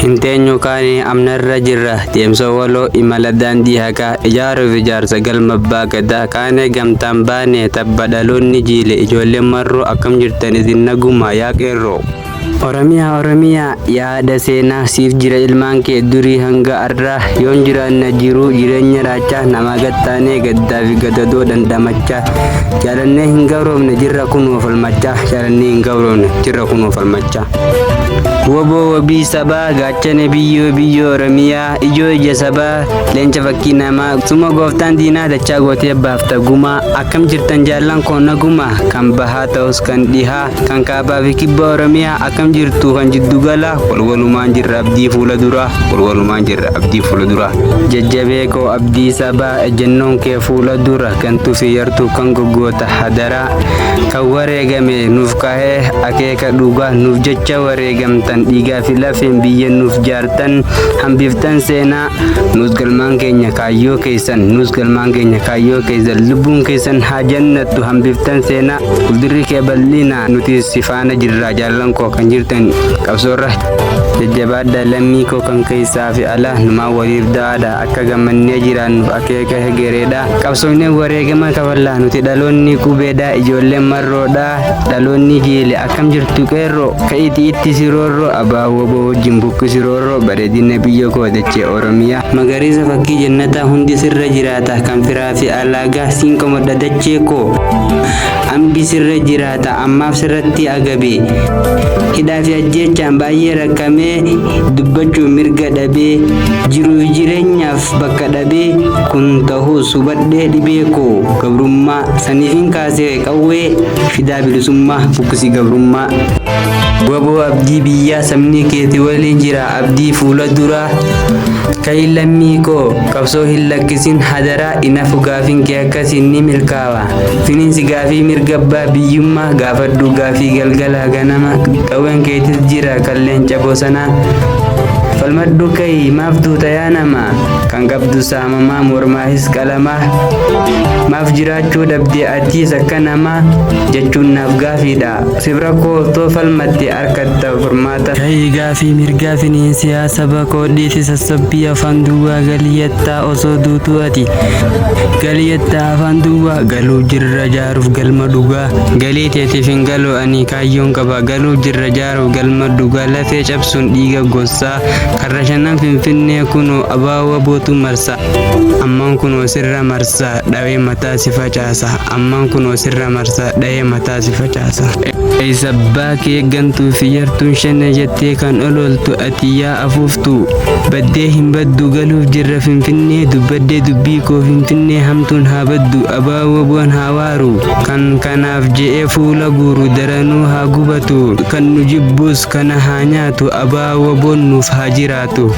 Hin teenyu kaane amnarra jirra deemsa waloo imala daandii haqaa ijaaruuf ijaarsa galma abbaa gadaa kaane gamtaan baane tabba dhaloonni jiile ijoolleen marroo akkam jirtan isin naguma yaa qeerroo. Oromiyaa Oromiyaa yaada seenaa siif jira ilmaan kee durii hanga arraa yoom jiraanna jiruu jireenya raachaa nama gattaanee gaddaa fi gadadoo dhandhamachaa jaalannee hin gabroomne jirra kunoo falmachaa jaalannee hin gabroomne jirra kunoo falmachaa. Woboo wabii sabaa gaachana biyyoo biyyoo Oromiyaa ijoo ija sabaa leenca fakkii namaa suma gooftaan diinaa dachaa gootee baafta gumaa akkam jirtan jaallan koo naguma kan bahaa ta'us kan dhihaa kan kaabaa fi kibba Oromiyaa akkam jirtu kan jiddugala walwalumaan jirra abdii fuula duraa walwalumaan jirra abdii fuula duraa. Jajjabee koo abdii sabaa ejjennoon kee fuula dura gantuu fi yartuu kan goggoota hadaraa kan wareegame nuuf kahee akeeka dhugaa nuuf jecha wareegamtan dhiigaa fi lafeen biyya nuuf jaartan hambiftan seenaa nuus galmaan keenya kaayyoo keessan nuus galmaan keenya kaayyoo keessan lubbuun keessan haa jannattu hambiftan seenaa fuuldurri kee bal'ina nuti si faana jirra jaallan koo kan jirtan qabsoorra jajjabaadha lammii koo kan keessaa fi alaa numaa waliif da'aadha akka gammannee jiraannuuf akeeka hegereedha qabsoofnee wareegama kafallaa nuti dhaloonni qubeedha ijoolleen marroodha dhaloonni jiile akkam jirtu qeerroo ka'iti itti siroorroo abaa woboo wajjin bukki siroorroo bareedina biyya koo dachee oromiyaa magariisa fakkii jannataa hundi sirra jiraata kan firaa fi alaagaa siin qomadha dachee koo ambi sirra jiraata ammaaf sirratti agabe hidhaa fi ajjeechaan baay'ee rakkamee dubbachuu mirga dhabee jiruuf jireenyaaf bakka dhabee kun ta'us hubadhee dhibee koo gabrummaa saniifin kaasee qawwee fidaa bilisummaa buqqisii gabrummaa. Waboo abdii biyyaa sabni keeti waliin jira abdii fuula duraa ka'i lammii koo qabsoo hin lakkisin hadaraa inafu gaafin kee akkasiin ni milkaawa finiinsi gaafii mirga abbaa biyyummaa gaafadhu gaafii galgalaa ganama qawween keetis jira kan leenca bosonaa falmadhu ka'i maaf duuta yaa nama kan qabdu saamamaa mormaafis qalamaa maaf jiraachuu dhabde atiis akka namaa jechuun naaf gaafiidha sibra koo otoo falmatte harkatta furmaata. Ka'i gaafii mirgaa finiinsi saba koo dhiisi sassobbii afaan duwwaa galiyattaa osoo duutuu ati galiyattaa afaan duwwaa galuu jirra jaaruuf galma dhugaa galii teetiif hin galu ani kaayyoon qaba galuu jirra jaaruuf galma dhugaa lafee cabsuun dhiiga gossaa karra shanan finfinnee kunoo abaawwa bootu marsa ammaan kunoo sirra marsa dhawee mataa si facaasa ammaan kunoo sirra marsa dhawee mataa si facaasa. Eessa abbaa kee gantuu fi yartuun shana jettee kan ololtu ati yaa afuuftu baddee hin baddu galuuf jirra finfinnee dubbadde dubbii koo finfinnee hamtuun haa baddu abaawwa boon haa waaru kan kanaaf je'ee fuula guuru daranuu haa gubatu kan nu jibbus kana haa nyaatu abaawwa boon nuuf haa jiraatu.